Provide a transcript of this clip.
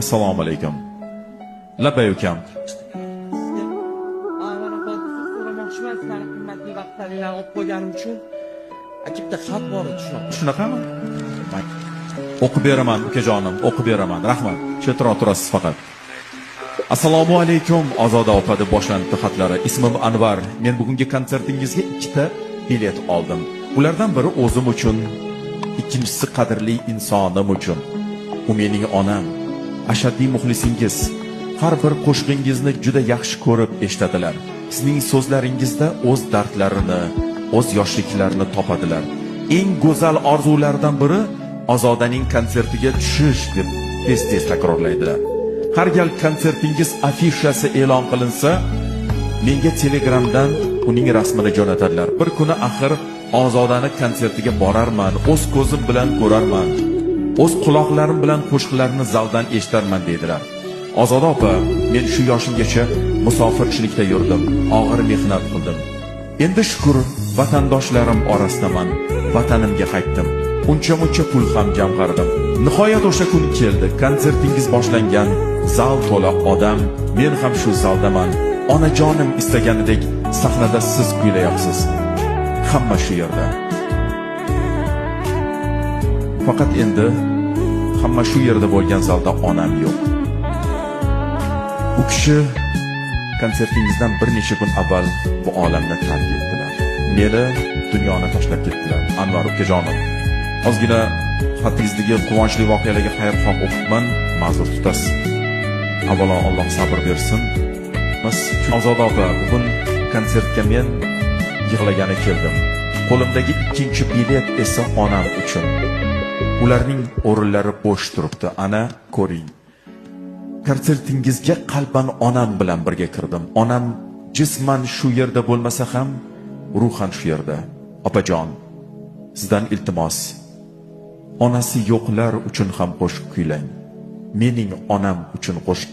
Assalomu alaykum. Labbay, ukam. Avvalambor uzr so'ramoqchiman sizlarni qimmatli vaqtlaringlarni olib qo'yganim uchun. Aka, bitta xat bor edi, shunaqa. Shunaqami? O'qib beraman, ukajonim, o'qib beraman. Rahmat. Chetroq turasiz faqat. Assalomu alaykum, Ozoda opa, deb boshlanibdi xatlari. Ismim Anvar. Men bugungi konsertingizga ikkita bilet oldim. Ulardan biri o'zim uchun, ikkinchisi qadrli insonim uchun. U mening onam. Ashaddiy muxlisingiz. Har bir qo'shig'ingizni juda yaxshi ko'rib eshitadilar. Sizning so'zlaringizda o'z dardlarini, o'z yoshliklarini topadilar. Eng go'zal orzulardan biri Ozodaning konsertiga tushish, deb tez-tez takrorlaydilar. Har gal konsertingiz afishasi e'lon qilinsa, menga Telegramdan uning rasmini jo'natadilar. Bir kuni axir Ozodani konsertiga borarman, o'z ko'zim bilan ko'rarman, o'z quloqlarim bilan qo'shiqlarini zaldan eshitarman, deydilar. Ozoda opa, men shu yoshimgacha musofirchilikda yurdim, og'ir mehnat qildim. Endi shukur, vatandoshlarim orasidaman, vatanimga qaytdim. Uncha muncha pul ham jamg'ardim. Nihoyat o'sha kun keldi. Konsertingiz boshlangan, zal to'la odam, men ham shu zaldaman. Onajonim istaganidek sahnada siz kuylayapsiz. Hamma shu yerda. Faqat endi hamma shu yerda bo'lgan zalda onam yo'q. U kishi konsertingizdan bir necha kun avval bu olamni tark etdilar. Meni, dunyoni tashlab ketdilar. Anvar ukajonim, ozgina xatingizdagi quvonchli voqealarga xayrixoh o'qibman, ma'zur tutasiz. Avvalo Alloh sabr bersin. Biz, Ozoda opa, bugun konsertga men yig'lagani keldim. Qo'limdagi ikkinchi bilet esa onam uchun. Ularning o'rinlari bo'sh turibdi. Ana, ko'ring. Konsertingizga qalban onam bilan birga kirdim. Onam jisman shu yerda bo'lmasa ham, ruhan shu yerda. Opajon, sizdan iltimos. Onasi yo'qlar uchun ham qo'shiq kuylang. Mening onam uchun qo'shiq.